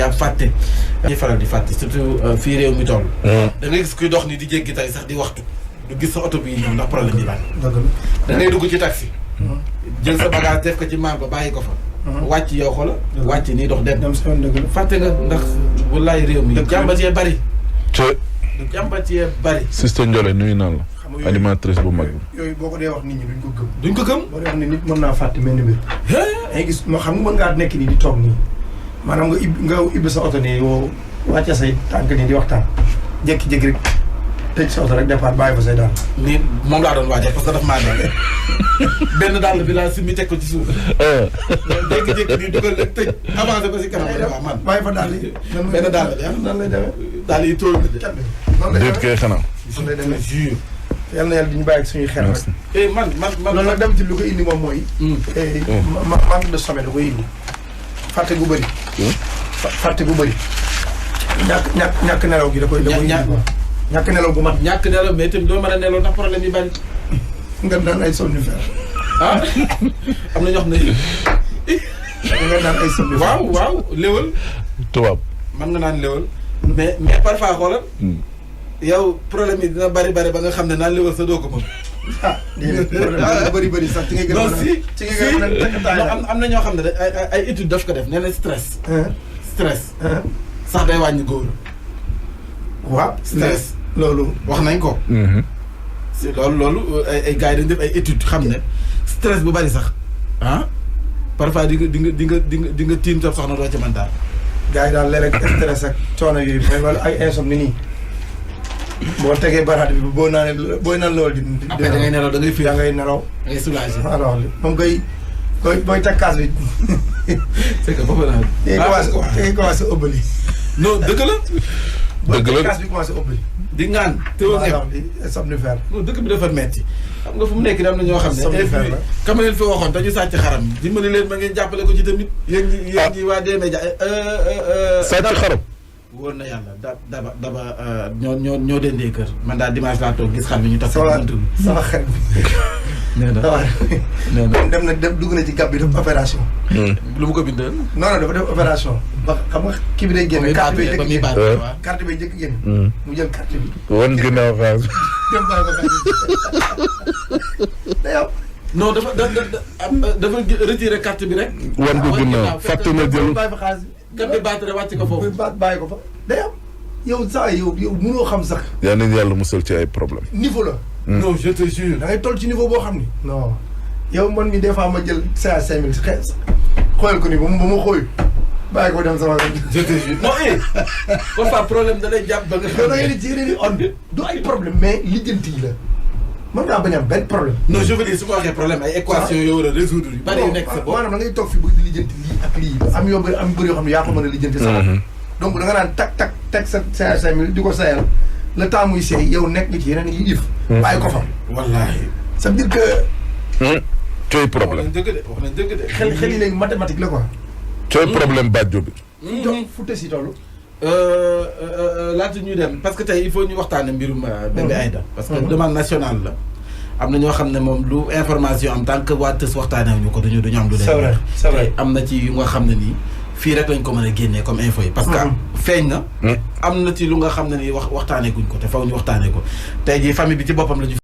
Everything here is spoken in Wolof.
yaa fàtte ñuy faral di fàtte surtout fii réew mi toll. da ngay gis kuy dox ni di jéggi tey sax di waxtu du gis sa oto bi ñëw ndax problème yi bari. da ngay dugg ci taxi. jël sa bagage def ko ci maam ba bàyyi ko fa. wàcc yow xoola wàcc nii dox dem. fàtte nga ndax wallaay réew mi jàmbat yee bari. jàmbat yee bari. Sister Ndiolé nuyu naa la. animatrice bu mag bi. yooyu boo ko dee wax nit ñi duñ ko gëm. duñ ko gëm. boo dee wax ne nit mën naa fàtte mel ni mbir. ay gis moo xam nga mën ngaa nekk nii di toog nii maanaam nga ibbi sa oto nii yow wàcce say tànk nii di waxtaan jékki-jékki rek tëj sa oto rek départ bàyyi fa say daal. nii moom laa doon waajal parce que daf maa nekk benn dàll bi laa simmi teg ko ci suuf. jékki-jékki nii dugal rek tëj avancé ba si kanam waaw man. bàyyi fa daal yi. benn dàll bi nan lay demee. daal yi tóol bi. noonu lay déet kay xanaa. noonu lay demee jure. yal na yàlla di ñu bàyyi ak suñuy xel rek. man loolu nag dem ci lu ko indi moom mooy. manque de sommeil da koy indi. fàtte gu bëri. fàtte gu bëri. ñàkk nelaw gi da koy indi. ñàkk nelaw gu mat. ñàkk nelaw mais itam doo mën a nelaw ndax problème yi bari. nga naan ay somnifère. ah am na ñoo xam ne. nga naan ay somnifère. waaw léwal. tubaab. mën nga naan léwal. mais parfois xoolal. yow problème yi dina bari ba nga xam ne naan léwal sa doo ko mën. déedéet bëri sax ci ngay gën a mën a. ci ngay gën a mën am na ñoo xam ne ay étude daf ko def nee na stress. stress. sax day wàññi góor. waaw stress. loolu wax nañ ko. si loolu ay gars yi dañ def ay étude xam ne stress bu bari sax parfois di nga tiim sa soxna doo ci mën daal. gars yi daal léeg-léeg stress ak coono yooyu mooy wala ay insomnie nii boo tegee baraat bi boo naan loolu di. après da ngay nelaw da ngay fii da ngay nelaw. da ngay soulagé. alors moom booy teg kaas bi. c'est que foofu naa. da ngay commencé ëbbali. non dëgg la. booy teg kaas bi commencé ëbbali. di ngaan teewul nekk di somnifère. non dëkk bi dafa metti xam nga fu mu nekk am na ñoo xam ne. somnifère la kam leen fi waxoon dañu sàcc xaram dimbali leen ma ngeen jàppale ko ci tamit. yéen ñi waa D-Media. sàcc xaram. wóor na yàlla daba ñoo dendee kër man daal dimanche laa toog gis xar bi ñu tax. sama xel bi. nee na dem na dugg na ci gab bi def opération. lu mu ko bindal. non dafa def opération. ba xam nga kii bi day génn. carte bi day njëkk génn carte bi njëkk génn. mu jël carte bi. wan ginnaaw xaalis. dem bàyyi ko xaalis. non dafa retiré carte bi rek. wan ko ginnaaw fàtte na jël. bàyyi fa xaalis bi. carte bi battre wàcc ko foofu. bàyyi ko fa day am. yow saa yow mënoo xam sax. yaa nañu yàlla musal ci ay problème. niveau la. non je te jure. da ngay toll ci niveau boo xam ni. non yow man mi des fois ma jël CA 5000 si xees xoolal ko ni ba ma xooy bàyyi ko dem sama. je te jure non parfois problème da lay jàpp ba nga. xam ne da ngay ni ci yeneen i on du ay problème mais lijjanti yi la mën ngaa bañ a am benn problème. non je veux dire su ma waxee problème ay équations yoo war a résoudre yu bari yu nekk sa bopp. maanaam da ngay toog fi bëgg di lijjanti lii ak lii am yoo bëri am bëri yoo xam ne yaa ko mën a lijjanti sa bopp. donc da nga naan teg sa CA 5000 di ko sayal le temps muy seey yow nekk nga ci yeneen yi if. bàyyi ko fa. wallaahi. ça veut dire que. cooy problème wax nañ dëgg de. xel yi léegi mathématique la quoi. cooy problème bàjjo bi. fu te si toll. laata ñuy dem parce que tey il faut ñu waxtaane mbirum bébé Aïda parce que demande nationale la am na ñoo xam ne moom lu information am tant que waa tës waxtaanee ñu ko duñu am lu leen c'est vrai am na ci yu nga xam ne nii fii rek lañ ko mën a génnee comme info yi parce que feeñ na am na ci lu nga xam ne nii waxtaanee guñ ko te faw ñu waxtaanee ko tey jii famille bi ci boppam la ñu